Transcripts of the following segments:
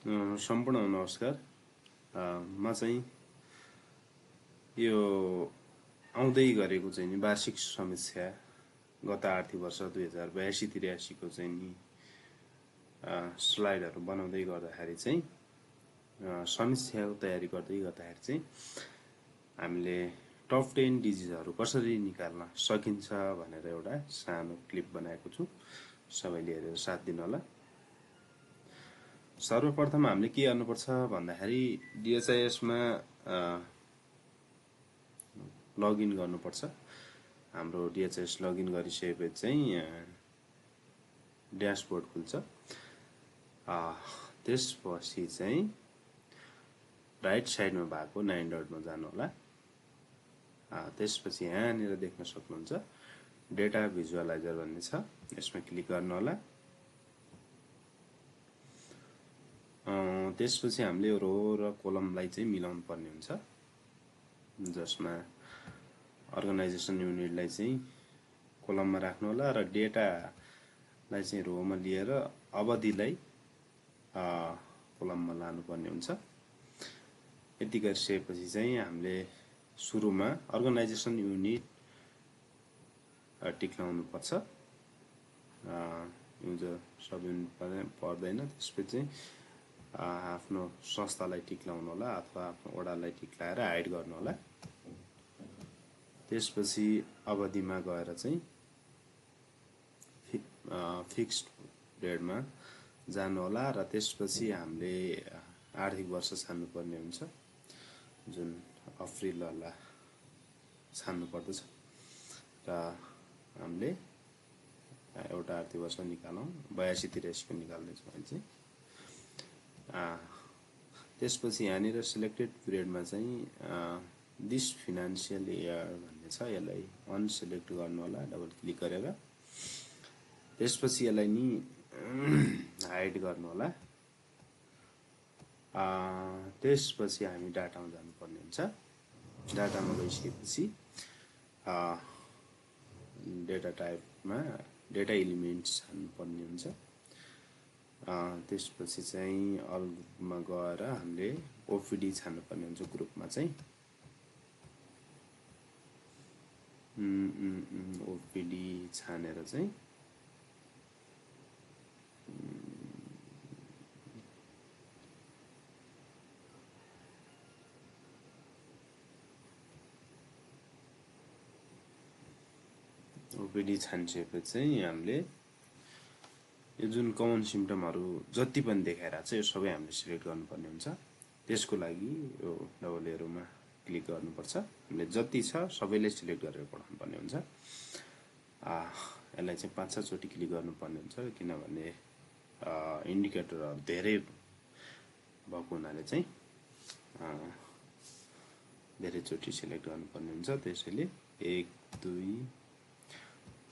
सम्पूर्ण नमस्कार। म चाहिँ यो आउँदै गरेको चाहिँ नि वार्षिक समीक्षा गत आर्थिक वर्ष 2082-83 को चाहिँ नि स्लाइडहरू बनाउँदै गर्दाखेरि चाहिँ समीक्षाको तयारी गर्दै गर्दाखेरि चाहिँ हामीले टप 10 डिजिजहरू कसरी निकाल्न सकिन्छ भनेर एउटा सानो क्लिप बनाएको छु। सबैले हेरेर साथ दिनु होला। सर्वप्रथम हामीले के गर्नुपर्छ भन्दाखेरि DHIS मा लगइन गर्नुपर्छ। हाम्रो DHIS लगइन गरिसकेपछि चाहिँ ड्याशबोर्ड खुल्छ। त्यसपछि चाहिँ राइट साइडमा भएको 9 डटमा जानु होला। त्यसपछि यहाँनिर देख्न सक्नुहुन्छ डेटा भिजुअलाइजर भन्ने छ, यसमा क्लिक गर्नु होला। त्यसपछि हामीले रो र कोलमलाई चाहिँ मिलाउनु पर्ने हुन्छ, जसमा अर्गनाइजेसन युनिटलाई चाहिँ कोलममा राख्नु होला र डेटालाई चाहिँ रोमा लिएर अवधिलाई कोलममा लानुपर्ने हुन्छ। यति गरिसकेपछि चाहिँ हामीले सुरुमा अर्गनाइजेसन युनिट टिक्लाउनु पर्छ। युजर सब युनिट पर्दैन। त्यसपछि चाहिँ आफ्नो संस्थालाई टिक्लाउनु होला अथवा आफ्नो वडालाई टिक्लाएर हाइड गर्नु होला। त्यसपछि अवधिमा गएर चाहिँ फिक्स्ड डेटमा जानु होला र त्यसपछि हामीले आर्थिक वर्ष छान्नुपर्ने हुन्छ, जुन अप्रिललाई छान्नु पर्दछ र हामीले एउटा आर्थिक वर्ष निकालौँ। 82-83 को निकाल्दैछौँ अहिले चाहिँ। त्यसपछि यहाँनिर सिलेक्टेड पिरियडमा चाहिँ दिस फिनान्सियल इयर भन्ने छ, यसलाई अनसिलेक्ट गर्नु होला डबल क्लिक गरेर। त्यसपछि यसलाई नि हाइड गर्नु होला। त्यसपछि हामी डाटामा जानुपर्ने हुन्छ। डाटामा गइसकेपछि डेटा टाइपमा डेटा एलिमेन्ट्स छान्नुपर्ने हुन्छ। त्यसपछि चाहिँ अल ग्रुपमा गएर हामीले ओपिडी छान्नुपर्ने हुन्छ। ग्रुपमा चाहिँ ओपिडी छानेर चाहिँ ओपिडी छानिसकेपछि चाहिँ हामीले यो जुन कमन सिम्पटमहरू जति पनि देखाइरहेको छ यो सबै हामीले सिलेक्ट गर्नुपर्ने हुन्छ। त्यसको लागि यो डबल एरोमा क्लिक गर्नुपर्छ। हामीले जति छ सबैले सिलेक्ट गरेर पठाउनु पर्ने हुन्छ। यसलाई चाहिँ 5-6 चोटि क्लिक गर्नुपर्ने हुन्छ, किनभने इन्डिकेटरहरू धेरै भएको हुनाले चाहिँ धेरै चोटि सिलेक्ट गर्नुपर्ने हुन्छ। त्यसैले 1 2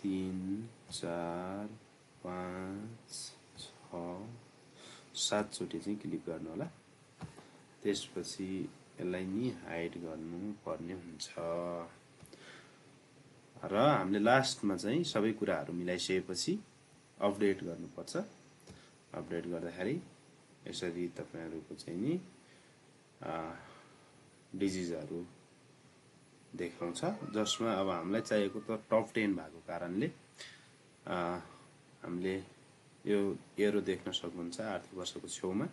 3 4 5 6 7 चोटि चाहिँ क्लिक गर्नु होला। त्यसपछि यसलाई नि हाइड गर्नु पर्ने हुन्छ र हामीले लास्टमा चाहिँ सबै कुराहरू मिलाइसकेपछि अपडेट गर्नुपर्छ। अपडेट गर्दाखेरि यसरी तपाईहरुको चाहिँ नि डिजिजहरू देखाउँछ, जसमा अब हामीलाई चाहिएको त टप 10 भएको कारणले हामीले यो एरो देख्न सक्नुहुन्छ आर्थिक वर्षको छेउमा।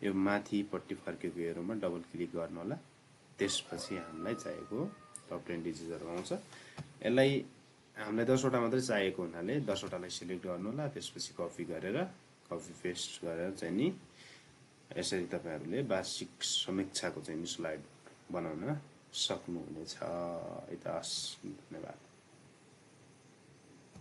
यो माथिपट्टि फर्केको एरोमा डबल क्लिक गर्नु होला। त्यसपछि हामीलाई चाहिएको टप 10 डिजिजहरू आउँछ। यसलाई हामीलाई 10 वटा मात्रै चाहिएको हुनाले 10 वटालाई सिलेक्ट गर्नु होला। त्यसपछि कपी गरेर कपी पेस्ट गरेर चाहिँ नि यसरी तपाईहरुले वार्षिक समीक्षाको चाहिँ नि स्लाइड बनाउन सक्नुहुनेछ। धन्यवाद।